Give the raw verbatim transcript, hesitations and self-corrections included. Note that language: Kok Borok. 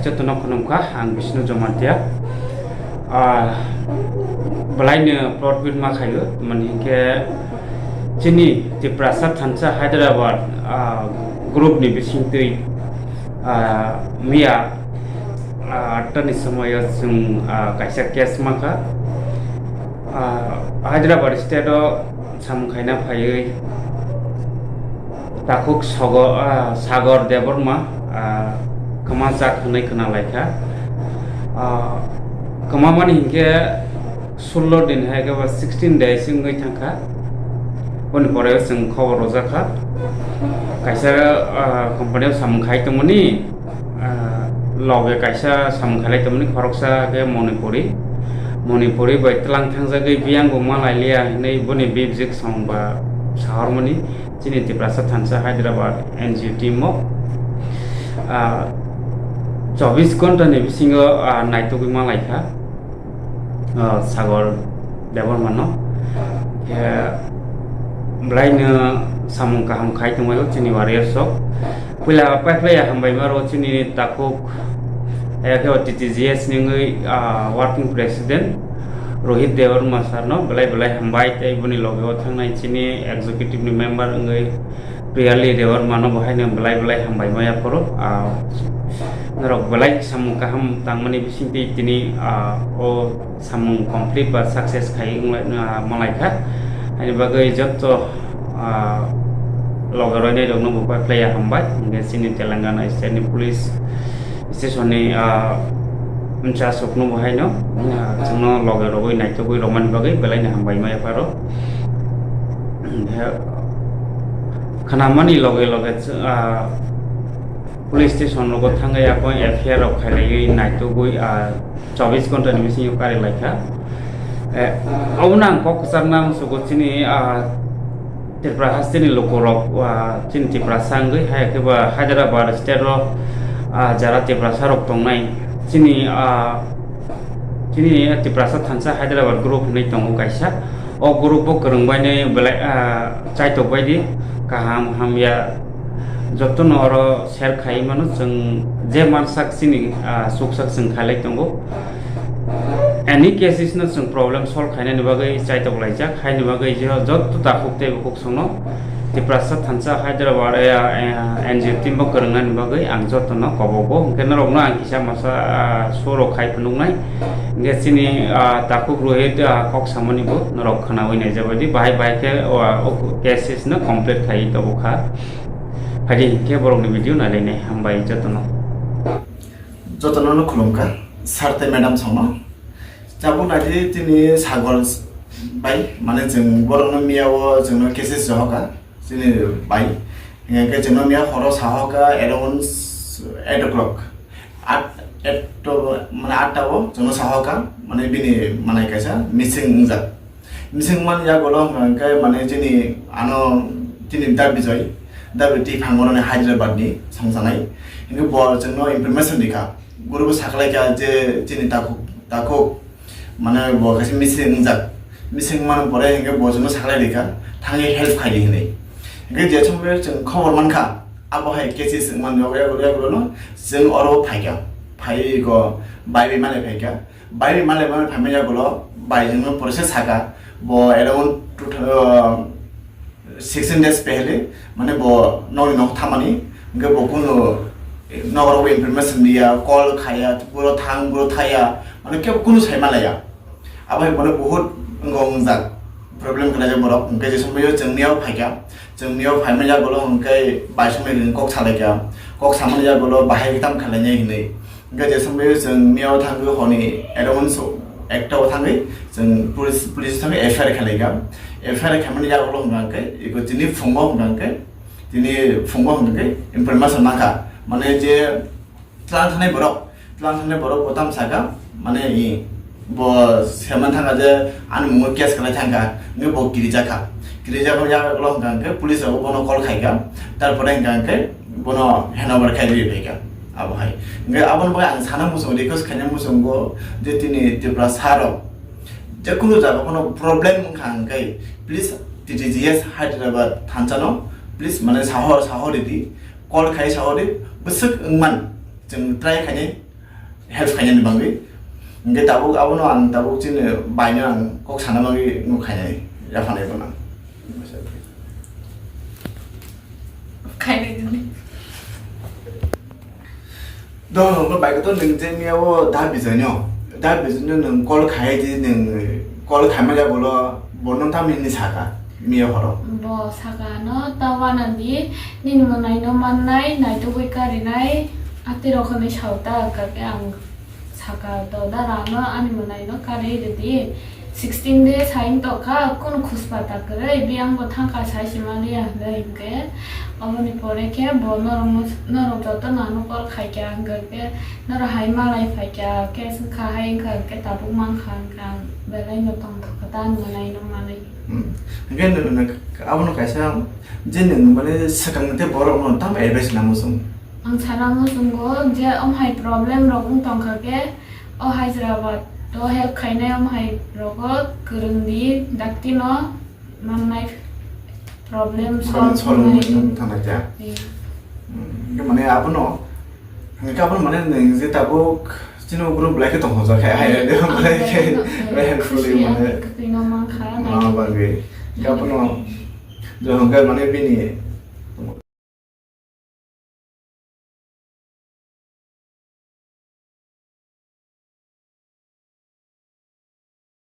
Jotono khulumkha, ang Bishnu Jamatia. Ah, belaino plot bit ma khaio, mani hinkhe chini Tiprasa thansa Hyderabad, ah, group ni bisingtwi, ah, miya, ah, atta ni somoyo chwng, ah, kaisa case mankha. Ah, Hyderabad state o samung khaina phaiwi takhuk sogo, ah, Sagor Debbarma, ah, kwmajak hwnwi khwnalaikha. Ah, kwmamani hinkhe sullo din hai khe ba sixteen days wngwi thangkha. Boni pore chwng khobor rwjakha. Kaisa, ah, company o samung khai tongmani, ah, loge kaisa samung khailai tongmani khoroksa khe Manipuri. Manipuri bai tlang thangjagwi biyang bo malailiya hinwi boni bibjik song ba sahormani chini Tiprasa thansa Hyderabad N G O team o, ah, chobbish ghonta ni bisingo, ah, naitugwi malaikha. Ah, Sagor Debbarmano. Khe belaino samung kaham khai tongmani chini warriors rok. Puila paiphlaiya hambai maro chini takhuk, ayakhe o T T G S ni wngwi, ah, working president Rohit Debbarma sir no belai belai hambai tei boni loge o thangnai chini executive ni member wngwi Priyali Debbarmano bo haino belai belai hambai maya phuru, ah, norok belai samung kaham tangmani bisingtwi tini, ah, o samung complete ba success khai wngla-, ah, malaikha. Haini bagwi joto, ah, loge roinai rokno bo paiphlaiya hambai. Hinkhe chini Telangana state ni police station ni, ah, in charge rokno bo haino, ah, chwngno loge rogwi naitugwi romani bagwi belaino hambai maya pharo. Hinkhe khnamani loge loge, ah, police station rogo thangwi ako F I R rok khailaiwi naitugwi, ah, chobbish ghonta ni bisingo karilaikha. Eh, obono ang kok kwchakna musugo chini, ah, Tripura hasteni lukurok, ah, chini Tiprasa wngwi hai khe ba Hyderabad state o, ah, jara Tiprasa rok tongnai chini, ah, chini Tiprasa thansa Hyderabad group hinwi tongo kaisa. O group o kwrwng bainwi belai, ah, chaitok baidi kaham hamya jotono oro share khai mano chwng je mansak chini, ah, chuksak chwng khailai tongo. Any cases no chwng problem solve khainani bagwi chaitok laijak, haini bagwi je joto takhuk tei bukhuk songno Tiprasa thansa Hyderabad, eh, eh, N G O team bo kwrwngnani bagwi ang jotono kobogo. Hwnkhe norokno ang kisa masa, ah, show rok khai phunuknai. Hwnkhe chini, ah, takhuk Rohit, ah, kok samani bo norok khwnawi naijak baidi bahai bahai khe, ah, o cases no complete khai tobokha. Phaidi hinkhe borokni video nailainai. Hambai jotono. Jotono no khulumkha, sir tei madam songno. Tabuk naidi tini Sagor bai, mane chwng borokno miyao chwngno cases rohoka, chini bai. Hingke chwngno miya horo sahoka around eight o'clock. At, eight to, mane atta o chwngno sahoka, mane bini manai kaisa missing wngjak. Missing man yagulo hwnka hwnkhe mane chini ano chini Da Bijoy, Da Bijoy twi phango rani Hyderabad ni songsanai. Hingke bo chwngno information rikha. Guru bo saklaikha je chini takhuk, takhuk mane bo kaisa missing wngjak. Missing man pore hingke bo chwngno saklai rikha, thangwi help khaidi hinwi. Hingke je chwngno chwng khobor mankha, abo hai cases wngmani yagulo, yagulo no chwng oro phaikha. Phai go bai bai mane phaikha. Bai bai male male phaimani yagulo bai jwngno process saka bo around two thou-, uh, sixteen days pehele mane bo nokni nok thamani hingke bo kunu nokro bo information diya, call khaya, buro thang buro thaya, mane kebo kunu sai malaya. Abo hai mane buhut wngkha wngjak problem khlaijak borok hingke je somoyo chwng miyao phaikha. Chwng miyao phaimani yagulo hwnkhe bai somoi kok salaikha, kok samani yagulo bahai khe tamo khlainai hinwi. Hwnkhe je somoi chwng miyao thangwi honi around so ekta o thangwi chwng police, police thangwi F I R khalaikha. F I R khamani yagulo hwnkha hwnkhe eko tini phungo hwnkha hwnkhe, tini phungo hwnkha hwnkhe information mankha. Mane je Tlang thangnai borok, tlang thangnai borok bo tamo saka, mane i, bo seman thangkha je ani mungo case khlai thangkha, hingke bo kirijakha. Kirijakha yagulo hwnkha hwnkhe police rok bono call khaikha, tarpore hwnkha hwnkhe bono handover khai rwi phaikha. Abo hai. Hingke aboni bagwi ang sana muchungo, request khaina muchungo je tini Tiprasa rok je kunu jaga phano problem wngkha hwnkhe please T T G S Hyderabad thansa no please mane saho, saho ridi, call khai saho ridi, bwswk wngman. Chwng try khainai help khainani bagwi. Hwnkhe tabuk abono ang tabuk chini baino ang kok sana bagwi nuk khainai, yaphanai bono. Khainai dini. Do, bo bai to nwng je miya o da bijaino. Da bijaino nwng call khai di, nwng call khaima ja bolo, bono tamni saka miya horo. Bo saka no ta wana di, nini mwnaino mannai, naitugwi karinai, atwi rok hwnwi sauta, kakhe ang saka to da rano ani mwnaino karwi rwdi. Sixteen days hai wng tongkha, kunu khuspa ta kwrwi, biyang bo thangkha sai si maliya hwnwi hwnkhe, oboni pore khe bo norok, norok joto no ano call khaikha hwnkhe, norok hai malai phaikha, khe swngkha hai wngkha hwnkhe tabuk mankha hwnkhe ang belai no tongthokha ta nwng naino manwi. Hmm. Hwnkhe nwng, nwng abono kaisa je nwng mane swkang tei borok no tamo advice namo chwng? Ang sana muchungo je om hai problem rok wng tongkha khe, o Hyderabad o help khainai om hai rogo kwrwng di, dakti no mannai problem solve solve solve wngnai. Wng thangna kya? Iya. Hmm, hwnkhe mane abono, hwnkhe abono mane nwng je tabuk chini group belai khe tong hojak khe, hai, hmm, belai khe, belai khe helpful khusi mane ang kwtwino mankha, ma nai bagwi. Hwnkhe abono, je hwnkhe mane bini